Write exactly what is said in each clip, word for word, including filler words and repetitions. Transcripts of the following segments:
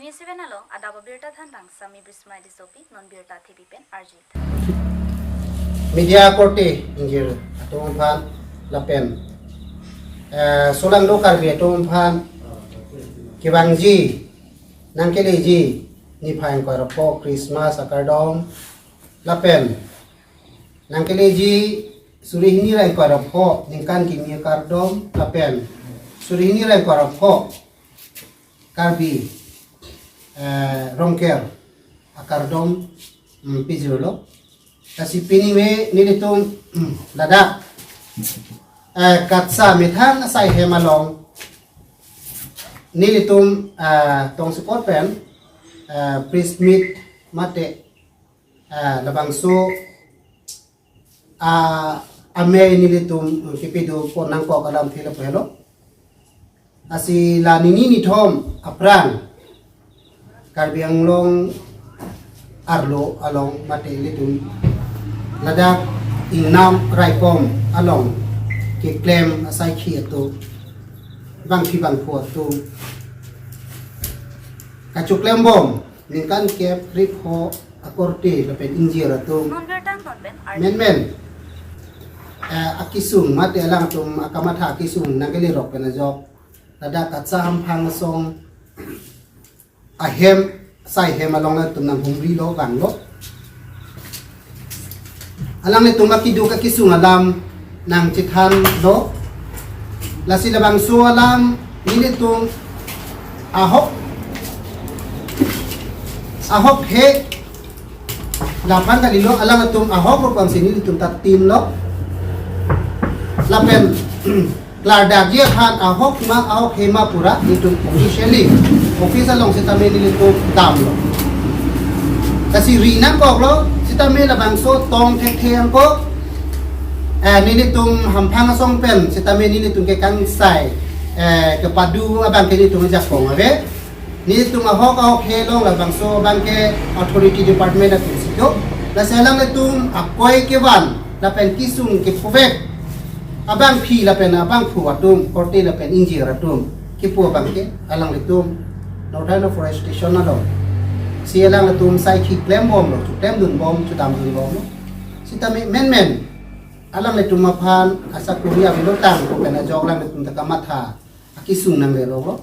Seven along adap abirta than tang Sami Bismai Disopi non birta thepi pen arjit. Media korte ingjir atum aphan lapen, eh, solangdo Karbi atum aphan kevangji, nangkeleji niphai ingkoi ra pho Christmas akardom lapen nangkeleji suri hini ra ingkoi ra pho ningkan kimi akardom lapen suri hini ra ingkoi ra pho Karbi, eh, Rongker akardom, mm, pijirlo. Lasi pini me nelitum, mm, ladak, eh, KATSA methang asai hem along nelitum, eh, tongsekot pen, eh, press meet mate, eh, labangso, ah, amei nelitum kepido pon nangkok alamthe lapu helo. Lasi la nini nithom aphrang Karbi Anglong arlo along mate ilitum ladak ingnam raikom along keklem asaikhi atum, bangphi bangpho atum kachoklembom ningkan kep krepho akorte lapen ingjir atum. Non birta non pen arjit. Menmen, eh, akesung mate alangtum akamatha akesung nangkelerok pen ajok ladak KATSA hamphang asong ahem, sai hem along nangtum nanghumrilo vanglo. Alanglitum akeduk akesung alam nangchethanlo. Lasi labangso alam nelitum ahok, ahok he laphan kalilo, alangtum ahok rupang si nelitum ta timlo. Lapen klardakji aphan ahok ma ahok he ma pura nelitum officially office along sitame nelitum damlo. Lasi ri nangkoklo sitame labangso tong thekthe angkok, eh, nelitum hamphang asong pen sitame nelitum kekangsai, eh, kepadu abangke nelitum ajakong ave. Nelitum ahok ahok he along labangso abangke authority department atum si do. Lasi alanglitum akoi kevan lapen kesung kepuvek abangphi lapen abangphu atum, korte lapen ingjir atum kipu abangke alanglitum Northern Afforestation along si alanglitum saikhi klembomlo, choklemdunbom, chodamdunbomlo. Sitame menmen alanglitum aphan asakuri avelo tangte pen ajok alanglitum ta kamatha akesung nangleroklo.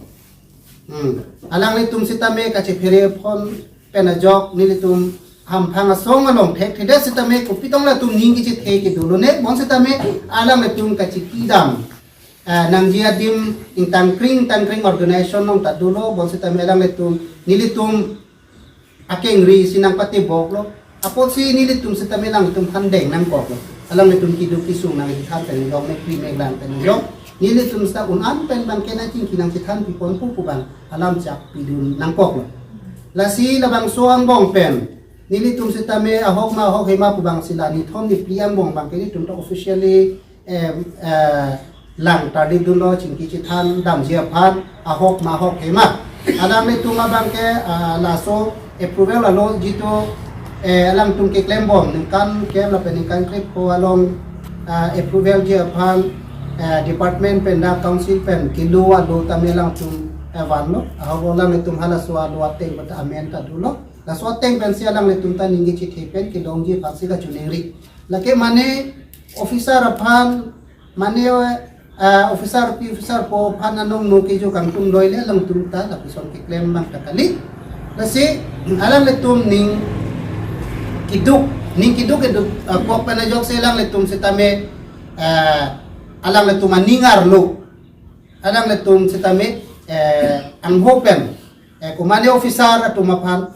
Hmm. Alanglitum sitame kachephere phon pen ajok nelitum hamphang asong along thekthedet sitame kopi tong latum ning kechethe ke dolo ne, bonsitame alanglitum kachikidam, eh, nangji adim ingtangkring tangkring organization along ta dolo, bonsitame alanglitum nelitum akengri si nangpateboklo. Apotsi nelitum sitame alanglitum aphan deng nangkoklo. Alanglitum keduk kesung nangthan pen ajok, mekri meklang pen ajok, nelitum sita un-an pen abangke nangchingki nangchethan pipon pu pu abang alam chak pidun nangkoklo. Lasi labangso angbong pen nelitum sitame ahok ma ahok he ma pu abang si la nithom niphli angbong abangke nelitum ta officially, eh, eh, lang tarlip dunlo, chingki chethan damji aphan ahok ma ahok he ma. Alanglitum abangke, ah, laso approval alo jitu, eh, alangtum keklembom ningkan kep lapen ningkan krepho along, ah, approval ji aphan, eh, department pen dak council pen kelo alo tame alangtum, eh, vanlo. Ahok alanglitum halaso alo ateng pen ta amen ta dolo. Laso ateng pensi alanglitum ta ning kechethe pen kelongji aphansi kachoningri. Lake mane officer aphan, mane, eh, officer pi officer po aphan anong no kejo kangtung loile alangtum ta lapuson keklem abang ta kali. Lasi alanglitum ning keduk, ning keduk keduk, eh, kok pen ajoksi alanglitum sitame, eh, alanglitum aning arlo, alanglitum sitame, eh, angho pen, eh, komane officer atum aphan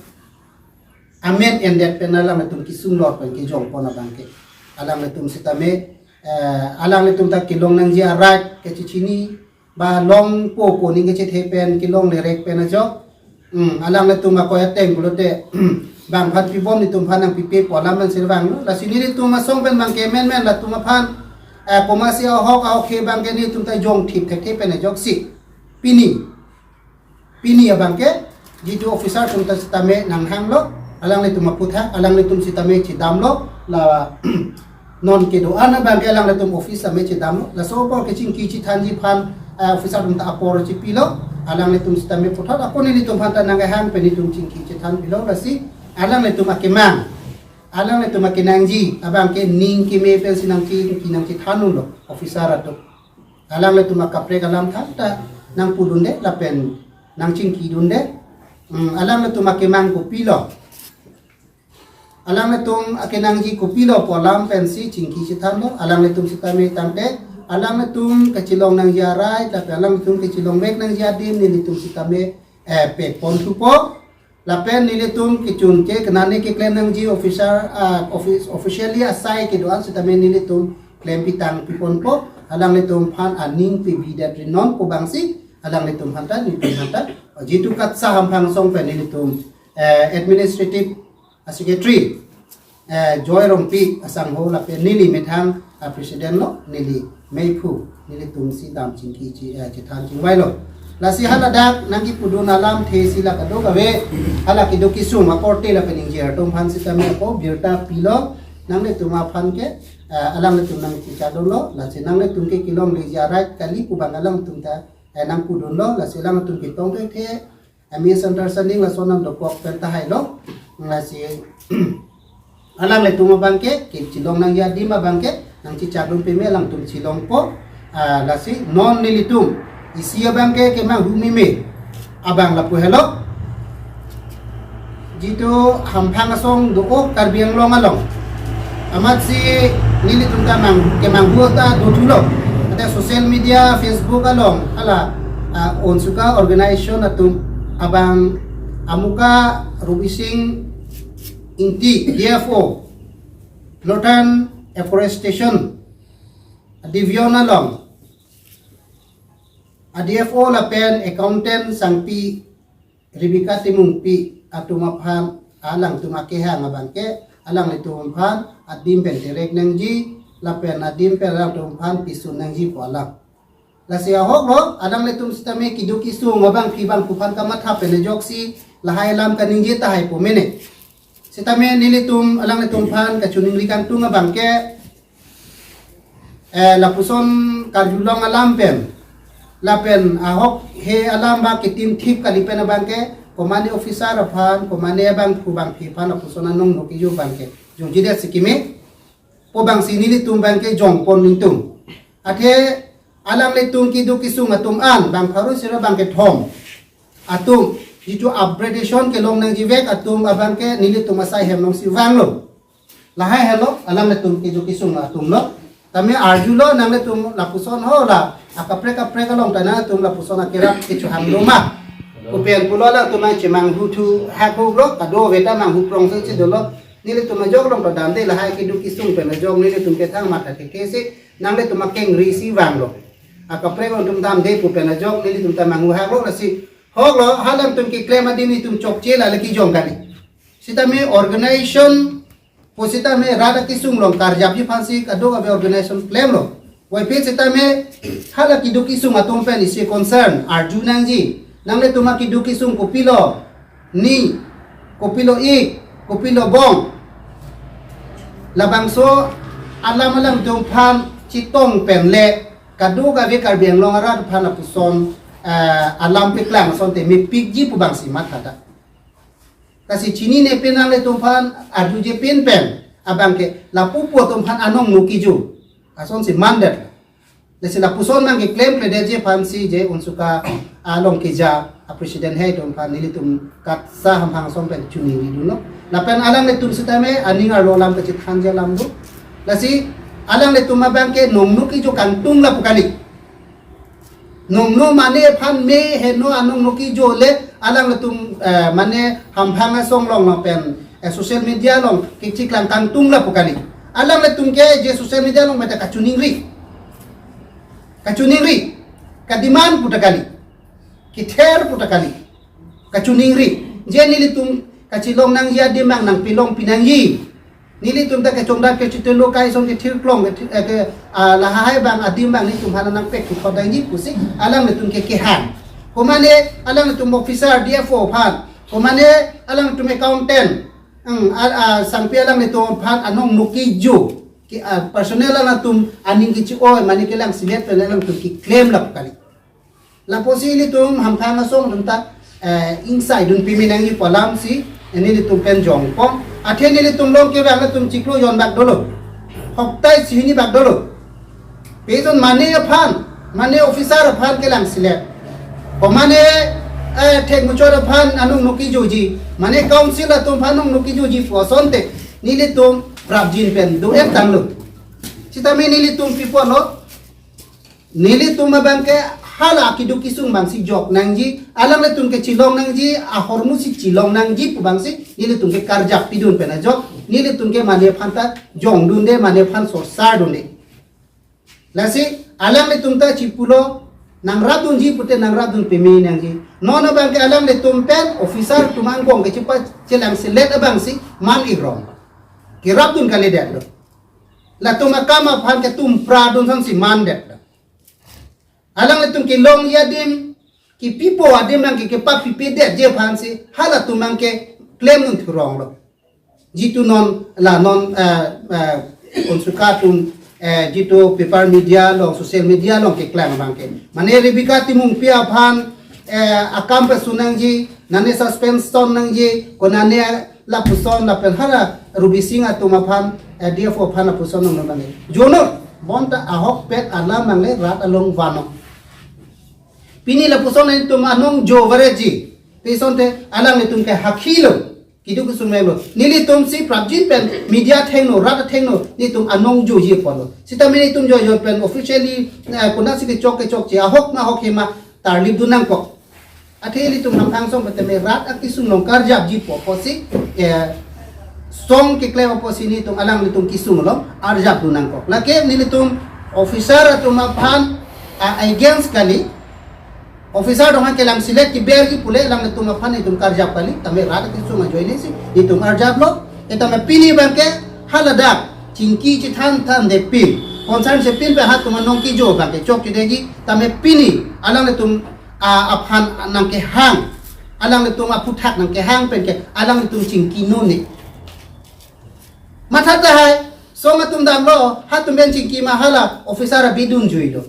amen endet pen alanglitum kesung lor pen kejongpon abangke. Alanglitum sitame, eh, alanglitum ta kelong nangji a-right kachechini, ba longpo ko ning kechethe pen kelong lerek pen ajok. Hmm, alanglitum akoi ateng pulote bang aphan pibom nelitum aphan nangpipepo alam pen sirvanglo. Lasi nelitum asong pen abangke menmen latum aphan, eh, komatsi ahok ahok he abangke nelitum ta jongthip thekthe pen ajoksi pini pini abangke jitu officer atum ta sitame nanghanglo, alanglitum aputhak, alanglitum sitame chedamlo, la non kedo-an abangke alanglitum office tame chedamlo, laso apor kechingki chethanji aphan, eh, officer atum ta apor chepilo, Alanglitum sitame puthot ako nelitum aphan ta nangkehang pen nelitum chingki chethan pilo, lasi alanglitum akemang, alanglitum akenangji abangke ning keme pensi nangchingki nangchethan unlo officer atum. Alanglitum akaprek alam thangta nangpudunde lapen nangchingkidunde. Hmm, alanglitum akemang kopilo, alanglitum akenangji kopilo pu alam pensi chingki chethanlo. Alanglitum sitame tangte alanglitum kachelong nangji arai lapen alanglitum kachelongvek nangji adim nelitum sitame, eh, pekpon thupo. Lapen nelitum kechun ke kenani keklem nangji officer, ah, office, officially asai kedo-an sitame nelitum klem pitang piponpo. Alanglitum aphan aning pibidet rinon pu abangsi alanglitum aphanta nelitum aphanta jitu KATSA hamphang asong pen nelitum, eh, administrative secretary, eh, Joy Rongpi asangho lapen neli methang a president lo, neli meiphu, nelitum si dam chingki chi, eh, chethan chingvailo. Lasi haladak nangkipudun alamthe si la kadokave hala keduk kesung akorte lapen ingjir atum aphan sitame ako birta pilo, nanglitum aphan ke, eh, alanglitum nangchechadunlo, lasi nanglitum ke kelongleji arai kali pu abang alangtum ta, eh, nangpudunlo, lasi alangtum ketong kethe, eh, misunderstanding lason nangdokok pen tahai lo. Lasi alanglitum abangke kechelong nangji adim abangke nangchechadun peme alangtum chelongpo. Ah, lasi non nelitum isi abangke kemanghu meme abang lapu helo. Jitu hamphang asong do-o Karbi Anglong along, amatsi nelitum ta mang, kemanghu ta dothulo. Ate social media, Facebook along hala, ah, Onsuka organization atum abang amuka Rubi Singh Ingti, D F O, Northern Afforestation Division along a D F O lapen accountant sangpi Rebecca Timungpi atum aphan alangtum akehang abangke alanglitum aphan adim pen terek nangji lapen adim pen alangtum aphan pisun nangji pu alam. Lasi ahok lo, alanglitum sitame keduk kesung abangpi abangpo aphan kamatha pen ajoksi lahai alam kaningje tahai po mene. Sitame nelitum alanglitum aphan kachiningri kangtung abangke, eh, lapuson karjulong alam pen lapen ahok he alam ba ketim thip kali pen abangke komane officer aphan, komane abangpo abangpi aphan lapuson anong noki jo abangke jongjidet si keme pu abangsi nelitum abangke jongpon ningtung. Athe alanglitum keduk kesung atum an bang pharo sira bang kethom atum jitu upgradation kelong nangjivek atum abangke nelitum asai hem alongsi vanglo. Lahai helo alanglitum keduk kesung atum lo. Tame arjulo nanglitum lapuson ho la akaprek kaprek along ta nangtum lapuson akerap kechohang lo ma. Kopi-an pulo alangtum nangchemanghu thu hak huk lo, kadokave ta manghu prong si chedolo. Nelitum ajok along ta damde, lahai keduk kesung pen ajok nelitum kethang matha kethe si nanglitum akengri si vanglo. Akaprek along atum damde pu pen ajok nelitum ta manghu hak lo, lasi hok lo, halangtum keklem adim nelitum chokche la lake jong kali. Sitame organization pu sitame rat akesung along karjapji aphansi kadokave organization klemlo. Puvoiphit sitame hala keduk kesung atum pen isi concern arju nangji. Nanglitum akeduk kesung kopilo, ni kopilo ik, kopilo bong, labangso alam alangtum aphan chetong pen le kadokave Karbi Anglong arat aphan lapuson, eh, alam paklang asonte mepikji pu abangsi matha ta. Lasi chinine pen nanglitum aphan arjuje pen pen abangke lapupu atum aphan anong noki jo asonsi mandet. Lasi lapuson nangkeklem kledetji aphansi je Onsuka along keja a president hei atum aphan nelitum KATSA hamphang asong pen chiningri dunlo. Lapen alanglitum sitame aning arlo alam kachethanji alam do. Lasi alanglitum abangke nong noki jo kangtung lapu kali. Nongno mane aphan me heno anong noki jo le alanglitum, eh, mane hamphang asong along lapen, eh, social media along kechiklang kangtung lapu kali. Alanglitum ke je social media along mate kachiningri, kachiningri, kademand pu ta kali, kether pu ta kali, kachiningri. Je nelitum kachelong nangji adim abang nangpilong pinangji. Nelitum ta kechongdat kechitelo kai asong kethir klong kethir, eh, ke, ah, lahai abang adim abang nelitum aphan nangpek thu khodangji pusi alanglitum ke kehang. Komane alanglitum officer D F O aphan, komane alanglitum accountant, ang, ah, ah, sangpi alanglitum aphan anong noki jo ke, ah, personal alangtum aning kechi-oi mane kelang silet pen alangtum keklem lapu kali. Lapusi ilitum hamphang asong atum ta eh, ingsai dun pimi nangji pu alam si, eh, nelitum pen jongpon. Athe nelitum along kevang atum chiklo jon bak dolo. Hoktai si hini bak dolo. Pejun mane aphan, mane officer aphan kelang silet. Ko mane, eh, thek muchot aphan anong noki joji. Mane council atum aphan anong noki joji pu asonte. Nelitum prapjin pen do-et tanglo. Sitame nelitum pi pulo. Nelitum abangke hala keduk kesung abangsi jok nangji, alanglitum ke chilong nangji, ahormu si chilong nangji pu abangsi, nelitum ke karjap pidun pen ajok, nelitum ke mane aphan ta jongdunde, mane aphan sorsar dunde. Lasi, alanglitum ta chipulo, nangrapdunji pute nangrapdun peme nangji. Non abangke alanglitum pen, officer atum angbong ke chepa chelang silet abangsi, man irong. Kerapdun kalidet lo. Latum akam aphan ke tumpradun son si mandet lo. Alanglitum kelongji adim, kepipo adim abangke kepapipedet je aphan si, halatum abangke klemdun thurong lo. Jitu non, la non, eh, eh, unsuka atum, eh, jitu paper media along, social media along keklang abangke. Mane Rebecca Timungpi aphan, eh, akam pesun nangji, nane suspension nangji, ko nane lapuson lapen hala Ruby Singh atum aphan, eh, D F O aphan lapuson nang nang. Jonor, bonta ahokpet alam nangle rat along vano. Pini lapuson nangtum anong jo vareji. Pisonte alanglitum ke hakhilo. Keduk kesung melo. Nelitum si prapjin pen media athengno, rat athengno, nelitum anong joji pulo. Sitame nelitum jojo pen officially, eh, konatsi kechok kechokche, ahok ma ahok hema, tarlip dun nangkok. Athe ilitum hamphang asong petame rat akesung along karjapji pu apotsi, eh, song keklem apotsi nelitum alanglitum kesung along arjapdun nangkok. Lake nelitum officer atum aphan, ah, against kali, officer atum aphan kelang silet keberji pule alanglitum aphan nelitum karjap kali, tame rat akesung ajoine si nelitum arjaplo, eh, tame pini abangke haladak chingki chethanthan de pin, concern si pin pe hatum anong kejo abangke chokchedeji, tame pini alanglitum a, aphan nangkehang, alanglitum aphuthak nangkehang penke, alanglitum chingki none. Matha tahai, song atum damlo, hatum pen chingki ma hala, officer abidun juilo.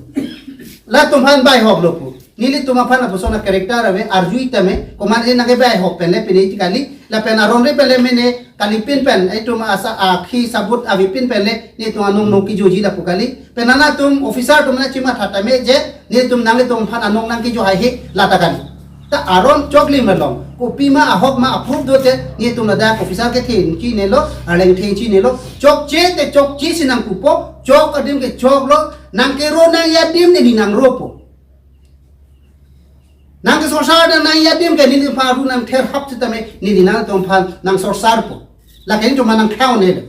Latum aphan bai hoklo pu. Nelitum aphan lapuson a-character ave, arjui tame, komat je nangkebai hok penle pine kali, lapen aron re penle mene, kalipin pen, itum asa akhi sabut avepin penle, nelitum anong noki joji lapu kali. Pen nangtum officer atum nangchimatha tame je, nelitum nanglitum aphan anong nangkejo haihe lata kali. Ta aron choklim along, kopima ahok ma approve dote, nelitum ladak officer kethe chininelo, arleng the chininelo, chokche te chokche si nangpupo, chok adim ke choklo, nangkero nangji adim neli nangropo. Nangkesorsar nangji adim ke neli aphan aru nangtherhap sitame neli nangtum aphan nangsorsarpo. Lake nelitum nangkhau nelo.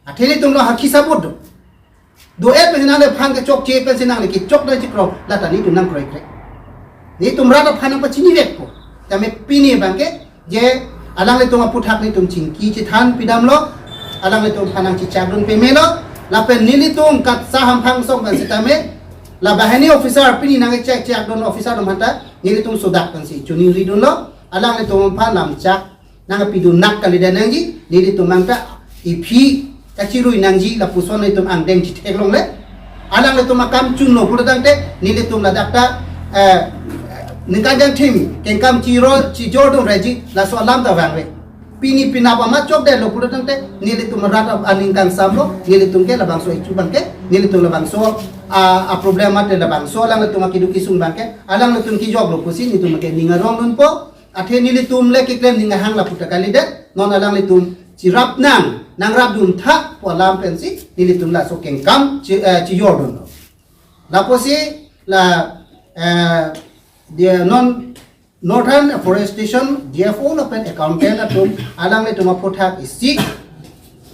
Athe nelitum lo hakhi sabut do. Do-et pensi nangle aphan kechokche pensi nangle kechok nangchikro lata nelitum nangkroikre. Nelitum rat aphan nangpachinivekpo. Tame pini abangke je alanglitum aphuthak nelitum chingki chethan pidamlo. Alanglitum aphan nangchichakdun pemelo. Lapen nelitum katsa hamphang asong pen sitame. La banghini officer pini nangchek chekdun officer atum aphanta nelitum sodak pensi choningridunlo. Alanglitum aphan lamchak nangpidun nak kalidet nangji, nelitum nangta iphi kachirui nangji lapuson nelitum angdeng chitheklongle. Alanglitum akam chunlo pulotangte, nelitum ladak ta, eh, ningkan jangthim, kengkam chiro, chijordun reji, laso alam ta vangve. Pini pinap amat chokdetlo pulotangte, nelitum rat ap-, aningkan samlo, nelitum ke labangso ichu abangke, nelitum labangso, a, a problem mate labangso, alanglitum akeduk kesung abangke, alanglitum kejoklo pusi, nelitum ke ning arongdunpo, athe nelitum le keklem ning ahang lapu ta kalidet, non alanglitum chirap nang, nangrapdun tha pu alam pensi, nelitum laso kengkam chi, eh, chijordunlo. Lapusi la, eh, dia non Northern Afforestation, D F O lapen accountant atum, alanglitum aphuthak isi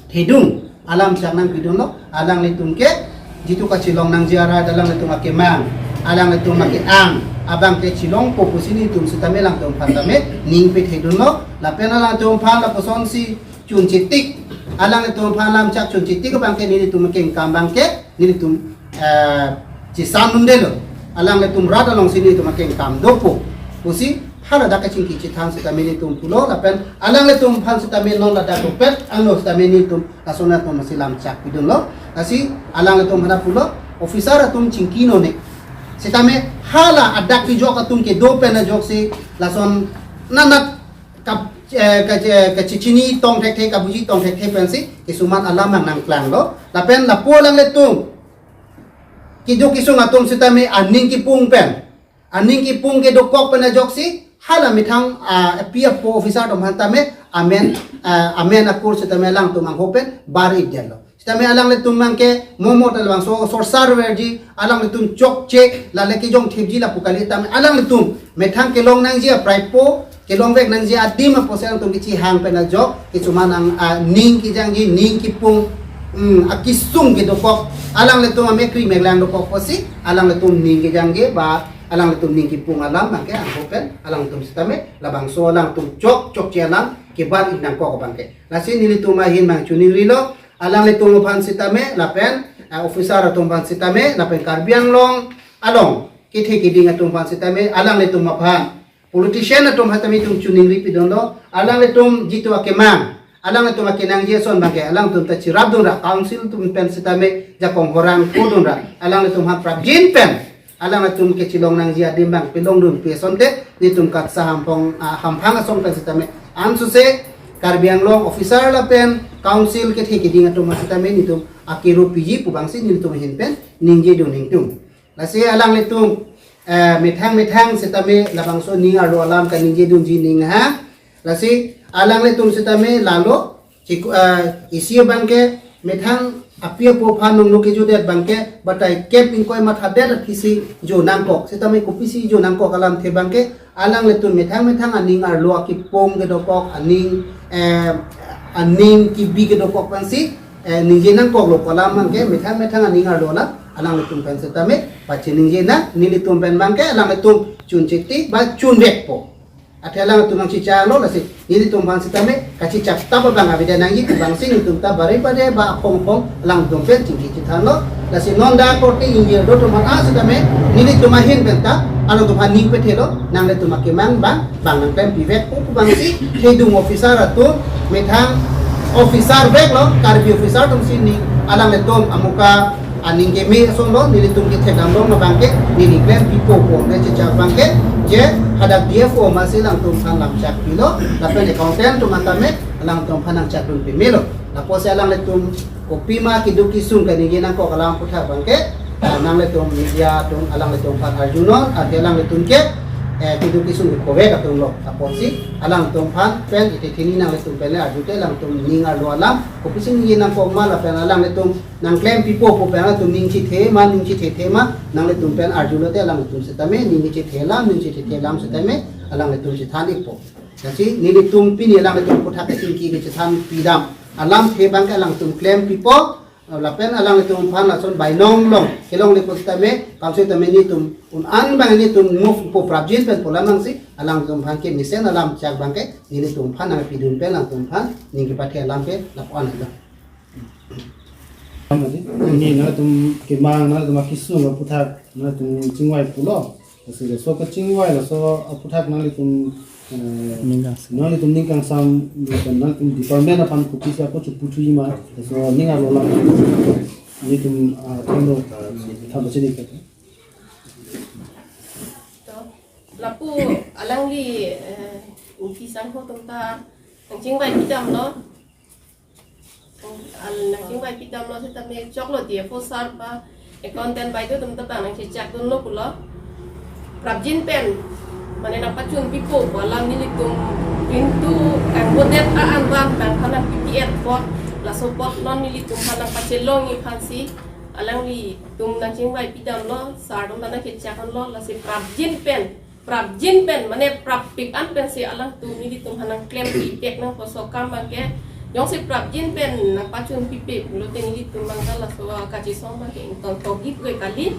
thedung, alam chak nangpidunlo, alanglitum ke, jitu kachilong nangji arat, alanglitum akemang, alanglitum ake-ang, abangke chilongpo pusi nelitum sitame alangtum aphan tame, ning pethedunlo, lapen alangtum aphan lapuson si chunchetik, alanglitum aphan lamchak chunchetik abangke nelitum kengkam abangke, nelitum, eh, chisandundelo, alanglitum rat alongsi nelitum akengkam dopo, pusi, haladak kachingki chethan sitame nelitum pulo, lapen alanglitum aphan sitame non ladak dopet, angno sitame nelitum, lason atum si lamchak pidunlo, lasi alanglitum aphan pulo, officer atum chingki none. Sitame hala adak kejok atum kedo pen ajoksi lason nanat kap eh, ka eh, kachechini tong thekthe, kabuji tong thekthe pensi kisuman alam nang nangklanglo. Lapen lapu alanglitum kejok kesung atum sitame aning kepung pen, aning kepung kedokok pen ajoksi hala methang ah, api apo officer atum aphan tame amen ah, amen akur sitame alangtum angho pen bar-idetlo. Sitame alanglitum abangke momo ta labangso sorsar verji, alanglitum chokche, lale kejong thipji lapu kali tame alanglitum methang kelong nangji apraipo, kelongvek nangji adim apotsi alangtum kechihang pen ajok kisuman ang ah, ning kejangji, ning kepung, hmm, akesung kedokok, alanglitum amekri meklang dokok apotsi alanglitum ning kejangji ba alanglitum ning kepung alam abangke angho pen alangtum sitame labangso alangtum chok chokche alam kebar-i nangkok abangke. Lasi nelitum ahin abang chiningrilo, alanglitum aphan sitame lapen ah, officer atum aphan sitame lapen Karbi Anglong along kethe keding atum aphan sitame alanglitum aphan, politician atum aphan tame itum chiningri pidunlo, alanglitum jitu akemang, alanglitum akenangji ason abangke alangtum ta chirapdunra, council atum pen sitame jakong horang kodunra, alanglitum aphan prapjin pen alanglitum kechelong nangji adim abang pelongdunpi asonte nelitum KATSA hamphong ah, hamphang asong pen sitame ansose Karbi Anglong officer lapen council kethe keding atum sitame nelitum akero piji pu abangsi nelitum ahin pen ningjedun ningtung. Lasi alanglitum eh, methang methang sitame labangso ning arlo alam kaningjedunji ning ha. Lasi alanglitum sitame lalo chiku eh, isi abangke methang api apo aphan nungno kejodet abangke batai kep ingkoi mathadet aphisi jo nangkok. Sitame kopisi jo nangkok alamthe abangke alanglitum methang methang aning arlo akepung kedokok, aning eh, aning kebi kedokok pensi eh, ningje nangkoklo pu alam abangke methang methang aning arlo alam alanglitum pen sitame pachiningje nang, nelitum pen abangke alanglitum chunchiti ba chunvekpo. Athe alangtum nangchechaklo, lasi nelitum aphan sitame kachechak tap abang avedet nangji pu abangsi nelitum ta bare bare ba aphong aphong alangtum pen chingki chethanlo. Lasi non da korte ingjir do atum aphan sitame nelitum ahin pen ta alangtum aphan ning pethelo, nanglitum akemang abang bang nangklempivekpo pu abangsi thedung officer atum methang officer veklo, Karbi officer atumsi ning alanglitum amuka aning keme asonlo, nelitum kethekdam long abangke neli klempipo pu nangchechak abangke je hadak D F O masi alangtum aphan lamchak pilo, lapen accountant atum tame alangtum aphan nangchakdun pemelo. Lapusi alanglitum kopima keduk kesung kaningje nangkok alam aputhak abangke ah, nanglitum media atum alanglitum aphan arjunon, athe alanglitum ke eh, keduk kesung ke kove atumlo. Lapusi alangtum aphan pen ite thini nanglitum pen le arjute, alangtum ning arlo alam kopisi ningje nangkok ma lapen alanglitum nangklempipo pu pen alangtum ning chethe ma, ning chethethe ma, nanglitum pen arjulote alangtum sitame ning chethe alam, ning chethethe alam sitame alanglitum chethan-ikpo. Lasi nelitum pini alanglitum aputhak kachingki kachethan pidam alamthe abangke alangtum klempipo, lapen alanglitum aphan lason bainong along kelongle pu sitame, kamse tame nelitum un-an abang nelitum move po prapjin pen pu alam abangsi alangtum aphan kemesen alamchak abangke nelitum aphan nangpidun pen alangtum aphan ning kepathe alam ke lapu-an alam. Ni nangtum kemang, nangtum akesung aputhak nangtum chingvai pulo. Lasi laso kachingvai laso aputhak nanglitum eh, Ning kangsam. Nanglitum ning kangsam, nangtum department aphan kopisi ako chuputhui ma. Laso ning arlo alam nelitum ah, thangno ah, thang chini kata. To, lapu alangli eh, ungki sangho atum ta nangchingvai pidamlo. Al nangchingvai pidamlo sitame choklo D F O sir ba accountant baideo atum ta bang nangchechakdunlo pulo. Prapjin pen mane nangpachunpipo pu alam nelitum pintu kangbodet a-an abang nangphan nangpipi-etpo. Laso apot non nelitum aphan nangpachelongji aphansi alanglitum nangchingvai pidamlo, sir atum ta nangchechakdunlo, lasi prapjin pen prapjin pen mane prappik an pensi alangtum nelitum aphan nangklempi pek nangpo, laso akam abangke jongsi prapjin pen nangpachunpipe pulote nelitum abang ta laso kachesong abangke ingtontokji pu kali,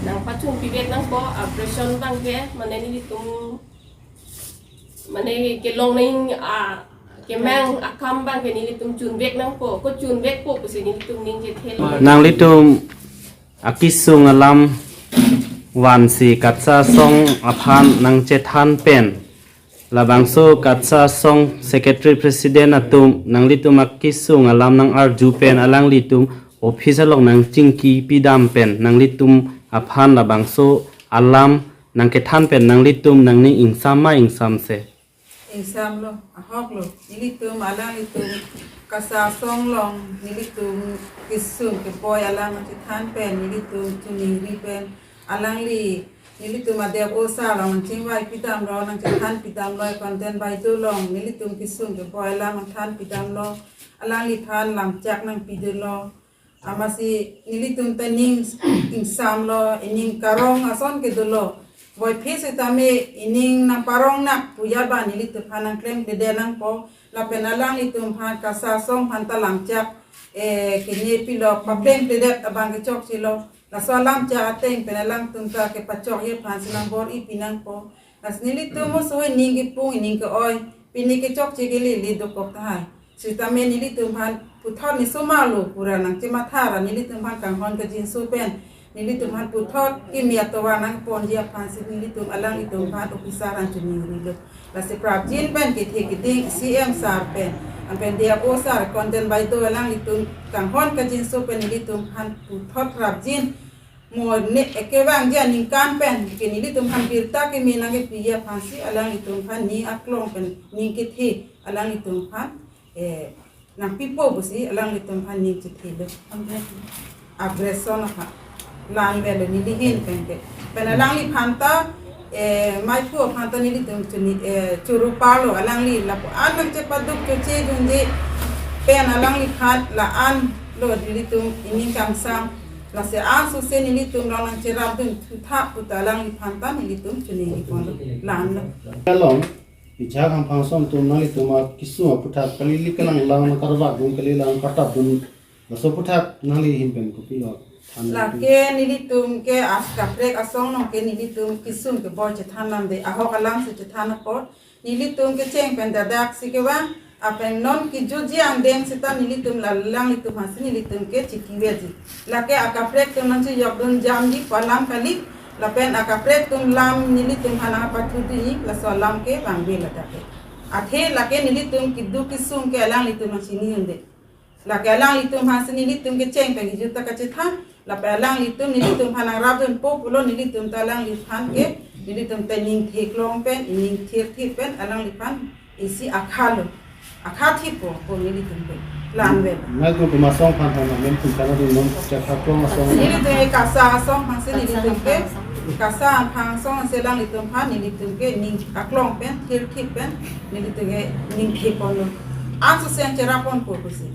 nangpachunpivek nangpo, operation abangke mane nelitum mane kelong nang a kemang akam abangke nelitum chunvek nangpo, ko chunvekpo pusi nelitum ning chethe. Nanglitum akesung alam vansi KATSA asong aphan nangchethan pen, labangso KATSA asong secretary president atum nanglitum akesung alam nang-arju pen alanglitum office along nangchingki pidam pen nanglitum aphan labangso alam nangkethan pen nanglitum nangning ingsam ma ingsamse? Ingsamlo, ahoklo. Nelitum alanglitum KASA asong along nelitum kesung keboi alam nangchethan pen nelitum choningri pen alangli nelitum adep osa along nangchingvai pidamlo, nangchethan pidamlo, Content Baideo along nelitum kesung keboi alam nangthan pidamlo, alangliphan lamchak nangpidunlo. Amatsi nelitum ta ning ingsamlo, ining karong ason kedolo. Voiphit sitame ining nangparong nak pu ya ba nelitumphan nangklemkledet nangpo. Lapen alanglitumphan KASA asong aphan ta lamchak, eh, kene pilo, paklemkledet abang kechokchelo. Laso alamchak ateng pen alangtum ta kepachokji aphansi nangbor-i pinangpo. Lasi nelitum oso ining kepung ining ke-oi, pini kechokche kelele dokok tahai. Sitame nelitumphan puthot ni somalo pura nangchematha ra nelitumphan kanghon kajinso pen nelitumphan puthot kimi atovar nangponji aphansi nelitum alanglitumphan officer an choningrilo. Lasi prapjin pen kethe keding CEM sir pen, anpen DFO sir, Content Baideo alanglitum kanghon kajinso pen nelitumphan puthot prapjin mo ne ekevangji aningkan pen ke nelitumphan birta keme nangkepiji aphansi alanglitumphan ning aklong pen ning kethe alanglitumphan, eh, nangpipo pusi alanglitumphan ning chethelo. Aggression aphan. La-an velo neli ahin pen ke. Pen alangliphan ta, eh, maiphu aphan ta nelitum choni, eh, choro parlo alangli lapu-an nangchepaduk choche junje pen alangliphan la-an lo nelitum ining kangsam. Lasi ansose nelitum along nangcherapdun thuthap puta alangliphan ta nelitum choningri ponlo. La-anlo. Along, pijak hamphang ason atum nanglitum akesung aphuthak kali ili kelang lang nangkarvakdun kali lang kartapdun. Laso aphuthak nangli ahin pen kopilo than? Lake nelitum ke as kaprek asong along ke nelitum kesung keboi chethan lamde, ahok alamsi chethan apot. Nelitum kecheng pen dadak si kevang, apeng non kejutji angdeng seta nelitum la alanglitum aphansi nelitum ke chiki veji. Lake akaprek atum nangchejokdun jamji pu alam kali, lapen akaprek atum lam nelitumphan nangpathudunji, laso alam ke vangve ladak ke. Athe lake nelitum keduk kesung ke alanglitum nangchini unde. Lake alanglitum aphansi nelitum kecheng pen kejut ta kachethan, lapen alanglitum nelitumphan nangrapdunpo pulo, nelitum ta alangliphan ke, nelitum ta ning theklong pen, ning thirthip pen, alangliphan isi akhalo. Akha thipo, ko nelitum pen. La-an pen. Nangtum komat asong aphan aphan amen tum kana dun non chethaklong asong? Nelitum ke KASA asong aphansi nelitum ke, KASA hamphang asong aphansi alanglitumphan nelitum ke ning aklong pen, thirthip pen, nelitum ke ning theponlo. Ansose nangcherapponpo pusi.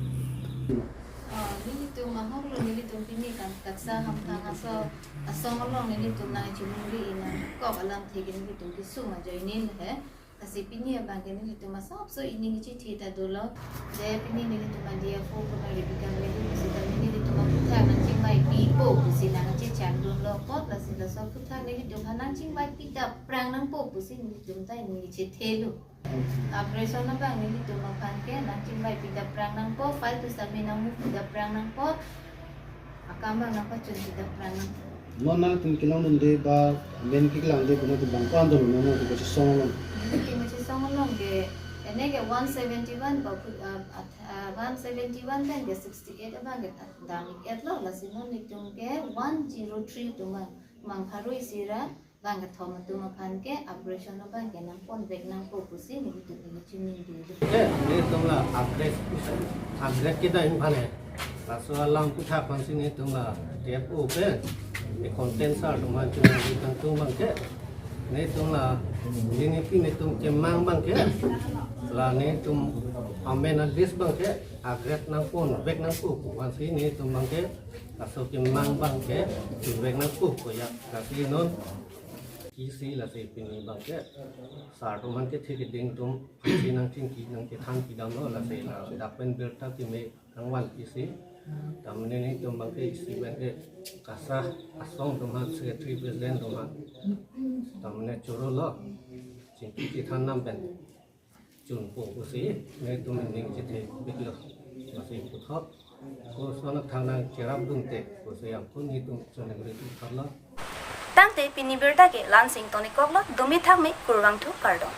Oh, nelitum ahoklo, nelitum pini kan KASA hamphang aso-, asong along nelitum nangchoningri nangkok alamthe ke nelitum kesung ajoine he. Lasi pini abang ke nelitum asapso ining chethe ta dolo. De pini nelitum adia po kuna Rebecca Valley pusita nelitum aphuthak nangchingvaipipo pusi nangchechakdunlo apot, lasi laso aphuthak nelitumphan nangchingvaipi ta prang nangpo pusi nelitum ta ining chethelo. Aggression abang nelitum aphan ke nangchingvaipi ta prang nangpo, file pusitame nangmupi ta prang nangpo, akam abang nangpachunpi ta prang nangpo. Non nangtum kelongdunde ba amen keklangde pu nangtum bang ko-an dolo, non nangtum kachesong along? Nelitum kachesong along ke, ene ke one seventy-one ba phu-, ah, at-, ah, one seventy-one pen ke sixty-eight abang ke dam-ik-etlo, lasi non nelitum ke one zero three atum abang, mangpharo isi ra bangkethom atum aphan ke aggression abang ke nangponvek nangpo pusi nelitum ili choningri dolo. Eh, nelitum la aggress-, aggress kedam aphan he. Laso alam aphuthak aphansi nelitum la DFO pen, eh, Content sir atum aphan choningri tangtung abang ke, nelitum la, neli pini nelitum kemang abang ke, la nelitum amen a-list abang ke, aggress nangponvek nangpo pu aphansi nelitum abang ke, laso kemang abang ke, chunvek nangpo ko ya, lasi non isi lasi pini abang ke sir atum aphan kethe keding atum aphansi nangchingki nangkethan pidamlo, lasi ladak pen birta keme nangvanpi si. Tamne nelitum abang ke isi abang ke KASA asong atum aphan, secretary president atum aphan, tamne chorolo, chingki chethan nam pen chunpo pusi nelitum ining chethepiklo. Lasi puthot koson athang nangcherapdunte pusi angkun nelitum choningri puthotlo. Tangte pini birta ke la-ansi ingtonikoklo, dome thakme, kurvangthu, kardom.